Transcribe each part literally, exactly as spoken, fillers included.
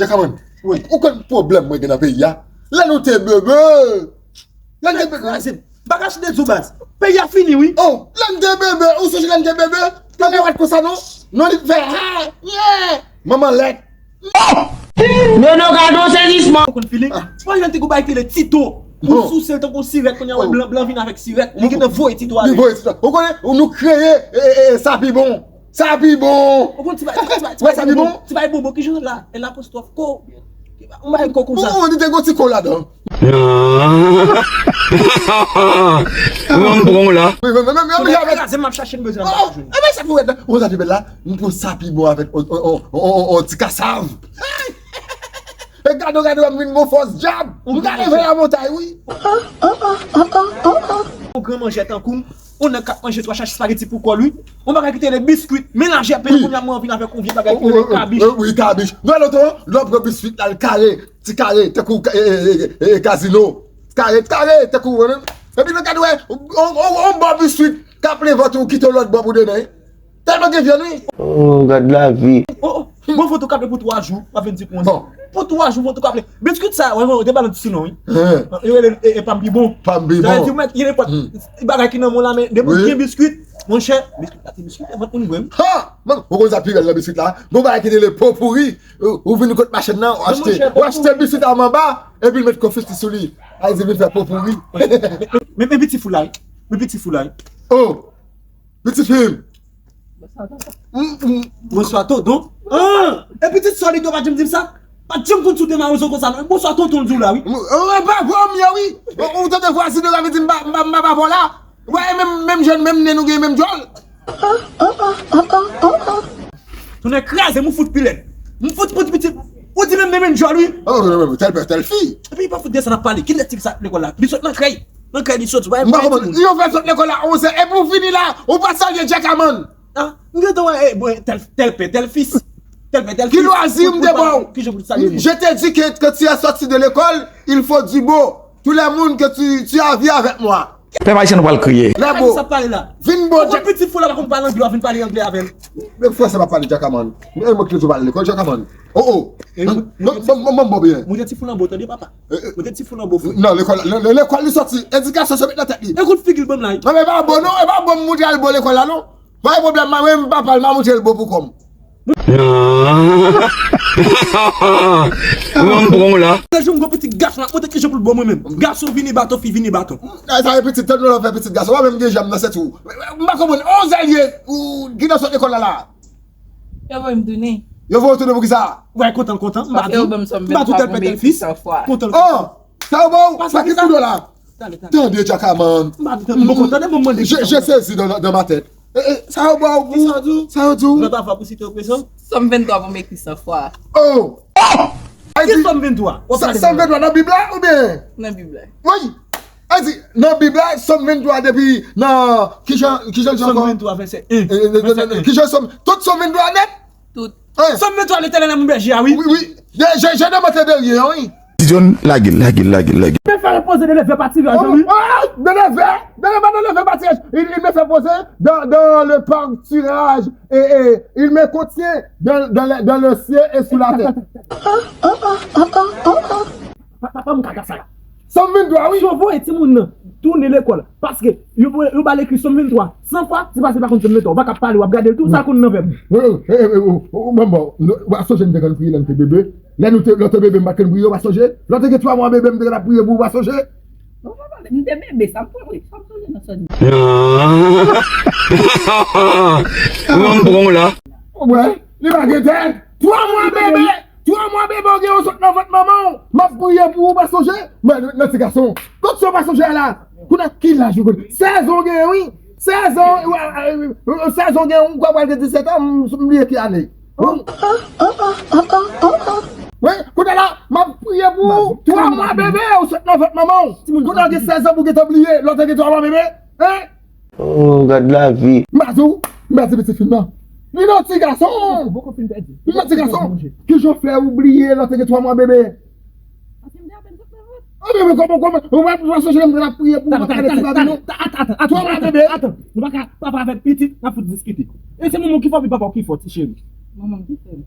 Jackaman, ou konn pwoblèm mwen gen nan peyi a? Lè nou te bebe! Lè n te bebe! Kraze m. Bagay de di w baz. Peyi a fini, wi. Oh, lè n te bebe! Ou sonje lè n te bebe? Peyi a pa t konsa, non. Non, li fè ha! Yeah! Manman lèd! Nono gade yon sezisman. Ou konn feeling? Ah. Se pa jan te gon bagay ki rele Tito. Ou souse l tankou sirèt, kounye a wè blan, blan vin avèk sirèt. Li gentan voye Tito ale. Li voye Tito. Ou konnen, nou kreye, e, e, e, sa pi bon. Sa pi bon. Ou konn ti bagay, ti bagay, ti bagay, ti bagay, sa pi bon. Ti bagay bonbon, ki jan l la? L apostwòf ko. Yon bagay ko konsa. Ou, ou, li te gon ti ko ladan. Ou konn pran w la. Wi, men, men, men, men, men, men, kraze m ap chache l bezwen. Oh, e ben sa pou wè la. Ou sa pi bèl la. M pran sa pi bon avèk on, on, on, on, on, on ti kasav. E gade, gade, m vin gon fòs dyab. M ka leve lamontay, wi. On gran manjè tankou m, on nèg k ap manje twa chach espageti pou kò l, wi. On bagay ki te rele biskwit, melanje ak peyi, kounye a mwen vin avèk on vye bagay ki rele kabich. Wi, kabich. Nan loto, lè w pran biskwit la, l kare, ti kare, tankou ka-, e, e, e, e, e, kazino. Kare, kare, tankou, epi nan gade, wè, on, on, on bò biskwit k ap plen vant ou, kite yon lòt bò pou demen. Tèlman gen vyann, wi. Oh, gad lavi. Oh, oh. Bon, foto kape pou twa jou, pa vin di pou yon. Bon. Pou twa jou, foto kape. Biskwit sa, wè, wè, te ba l yon ti non, wi. Hein. Yo rele, e, e, pa m pi bon. Pa m pi bon. Sa vle di, mèt, gen nenpòt bagay ki nan men w la, men depi w gen biskwit, monchè, biskwit la, se biskwit, e vant moun vre, wi. Ha! Ou konn sa pi bèl nan biskwit la? Gon bagay ki rele po pouri. Ou, ou vin kot machann nan, ou achte, ou achte biskwit a manba, epi l met konfiti sou li. Ay, di vin fè po pouri. Men, men, men piti fou la, wi. Men piti fou la, wi. Oh! Pitit fi m. Bonswa, tonton. Ah! E pitit sè w li tou pa janm di m sa? Pa t janm konn sou te mawozo konsa, non. Bonswa, tonton, l di w la, wi. M, e pa bon m ye, wi. Ou, ou tande vwazin yo la vin di m pa, m pa, m pa, pa bon la. Wè, e menm, menm jèn, menm nen nou gen, menm djòl. Tonnè kraze m, ou fout pi lèd. M fout, fout pitit. Ou di menm nen, menm djòl, wi. Oh, non, non, tèl pè, tèl fi. Epi, li pa fout de sa n ap pale. Kilè ti sa lekòl la? Li sot nan krèy. Nan kay li soti, pa. M pa konprann. Yo fè sot lekòl la, onz è, epi w vini la, ou pa salye Jackaman. Ah, m gentan wè, eh, bon, tel, tel pè, tel fis. Tel pè, tel fis. Ki lwazi m te ba w? Ki jan pou l salye moun? Je t'ai dit que quand tu as sorti de l'école, il faut dire bon. Tous les moun que tu, tu as vu avec moi. Pèp ayisyen nou pral kriye. Lè bo. Sa pale la. Vin bon, Jack. Pitit fou la pa konn pale anglè, w ap vin pale anglè avè l. Men fransè pa pale Jackaman. Men mwen ki toujou pale lekòl Jackaman. Oh, oh. Ban m bon byen. Mwen te ti fou nan bo, tande papa. Mwen te ti fou nan bo, frè. Non, lekòl, le, le, lekòl li soti, edikasyon se met nan tèt li. Ekout figi l ban m la. Non, men e pa bon non, e pa bon m montre al bon lekòl la non. Pa gen pwoblèm, mwen menm papa l, m a montre l bon pou kò m. Ou konn pran w la. Lè jou m gon pitit gason, m ap montre kijan pou l bon mwen menm. Gason vini baton, fi vini baton. Sa e pitit, tande w fè pitit gason, w a menm gen janm nan sèt ou. M pa konprann, onz è l ye, ou ki nan sot lekòl la la. Yo voye m tounen. Yo voye w tounen pou kisa? Ou wè kontan l kontan. M pa di w, m pa di w tel pè tel fis. Kontan l kontan. Oh! Sa yo ba w? Pa ki koulè la? Tande, Jackaman. M pa di w, m poko tande, bon, m mande. Je, je saisis dans, dans ma tête. Eh, eh, sa yo ba w pou? Sa yo di w? Sa yo di w? Sòm venntwa pou m ekri san fwa. Oh! Ki Sòm venntwa? Sòm venntwa nan Bib la oubyen? Nan Bib la. Wi. Sa di, nan Bib la, Sòm venntwa depi nan, kijan, kijan l di ankò? Sòm venntwa, vèsè en. Vèsè en. Kijan Sòm, tout Sòm venntwa nèt? Tout. Sòm venntwa, Letènèl est mon berger a, wi. Wi, wi. Je, je, je ne manque de rien, wi. Ti John, lage l, lage l, lage l, lage l. Me faire reposer dans les verts pâturages, wi. Ah, dans les verts, dans les, pas dans les verts pâturages. Il, il me fait poser dans, dans le pâturage et, et il me contient dans, dans le, dans le ciel et sous la terre. Pa, papa m kaka sa la. Sòm venntwa, wi. Si yo voye timoun nan tounen lekòl, paske yo, yo ba l ekri Sòm venntwa san fwa, se paske l pa konn Sòm venntwa. Ou pa ka pale, w ap gade l tou, sa konn nan vèb. Wi, wi, wi, wi, wi, wi, bon, bon, w ap sonje m te konn priye lè m te bebe. Lè nou te, lè w te bebe, m pa t konn priye, w pa sonje? Lè w te gen twa mwa bebe, m te konn ap priye pou ou, w pa sonje? Bon, papa, m te bebe, sa m pa wè, sa m sonje nan sa di. Ou konn pran w la. Ou wè, li pa gen tèt. Twa mwa bebe! Twa mwa bebe, ou gen yon sot nan vant manman w. M ap priye pou ou, pa sonje. Mwen, nan ti gason. Kot sa w pa sonje a la? Kounye a ki laj ou konn? Sèz an w gen, wi. Sèz an, sèz an w gen, ou kwè pral gen disèt an, m, m bliye ki ane. Wi, kounye a la, m ap priye pou ou. Twa mwa bebe, ou sot nan vant manman w. Kounye a w gen sèz an pou w gentan bliye, lè w te gen twa mwa bebe. Hein? Oh, gad lavi. M pa di w, m pa di pitit fi m nan. Li nan ti gason. Li nan ti gason. Kijan w fè ou bliye lè w te gen twa mwa bebe? A, men, men, kòman, kòman? Ou pa, ou pa sonje lè m t ap priye pou ou, m ap gade ti babi, non? Atann, atann, atann. Twa mwa bebe. Atann, nou pa ka papa avèk pitit, n ap fout diskite. E se manman w ki fò oubyen papa w ki fò, ti cheri? Manman m ki fè l.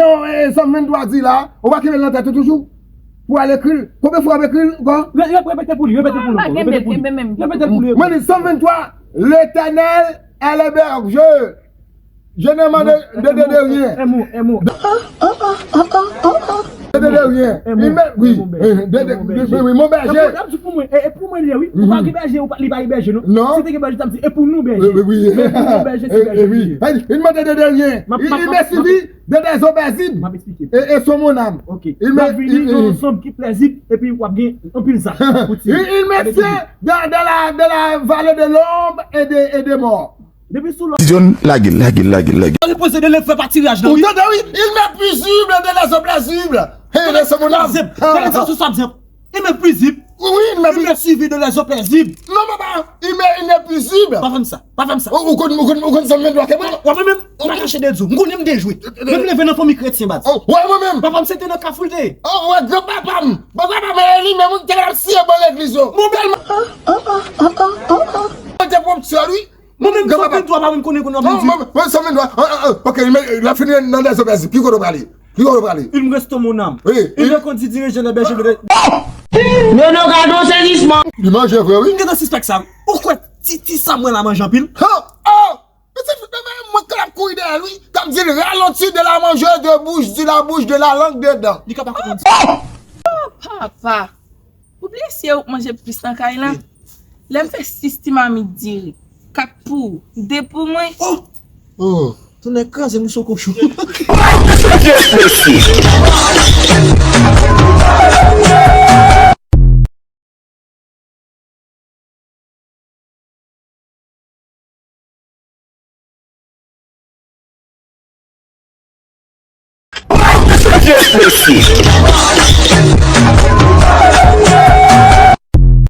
jan e, Sòm venntwa di la, ou pa kenbe l nan tèt ou toujou? Pou al ekri l. Konbyen fwa w ap ekri l ankò? Re- re- Repete pou li, repete pou li. Pa ankò, kenbe, repete pou li. Kenbe menm. Repete pou li. Mwen di Sòm venntwa, L'Éternel est le berger. Je ne m'en de, de, de, de rien. Un mot, un mot. De, de, de rien. Un mot, un mot berger. Oui, mon berger. Pou mwen, e pou mwen li ye, wi. Ou pa gen bèje, ou pa, li pa gen bèje, non. Non. Si te gen bèje, ta di, e pou nou bèje. Oui, oui. Men pou nou bèje, se bèje li ye. Il m'a de, de, de rien. Il me suivit de, des eaux paisibles. M ap eksplike. Et, et sauve mon âme. Ok. Il me, il, il, il me tient dans, dans la, dans la vallée de l'ombre et de, et de mort. Depi sou lò. Ti John, lage l, lage l, lage l, lage l. Repoze de lè fè patiraj la, wi. Ou tande, wi? Il m'est paisible de les eaux paisibles. Hey, lè se moun ap zèb. Tande sa sou sa ap zèb. Il m'est paisible. Oui, oui, il m'est paisible. Il m'est suivi de les eaux paisibles. Non, papa, il m'est, il m'est paisible. Pa fè m sa, pa fè m sa. Ou, ou konn, ou konn, ou konn sa m vin dwa ke mwen? W ap menm, m pa kache de di w. M konnen m dejwe. Menm leve nan fanmi kretyen, baz. Oh, wè, mwen menm. Papa m se te nan kafou l te ye. Oh, wè, granpapa m. Bon, granpapa m, e li menm, ou te ap siye bò legliz yo. Bon, tèlman. Mwen te pwòp sèl, wi. Mwen menm, Sòm venntwa pa menm konnen konnen w ap di. Mwen, mwen, Sòm venntwa. Ah, ah, ah. Ok, men, la fini nan dèzòbèzi. Ki kote w prale? Ki kote w prale? Il me reste mon âme. Oui, il me conduit, dirige les bergers de. Nono, gade yon sezisman. Li manje vre, wi. M gentan sispèk sa. Ou kwè ti, ti Samwèl la manje anpil? Ha! Oh! Pitit fi mwen, mwen k ap kouri dèyè l, wi. K ap di l ralentis de la manger de bouche, de la bouche, de la langue dedans. Li ka pa konprann sa. Oh, papa! Ou bliye si e ou k manje plis nan kay la? Lè m fè sis ti mamit diri, kat pou ou, de pou mwen. Oh! Oh! Tonnè kraze m sou kochon.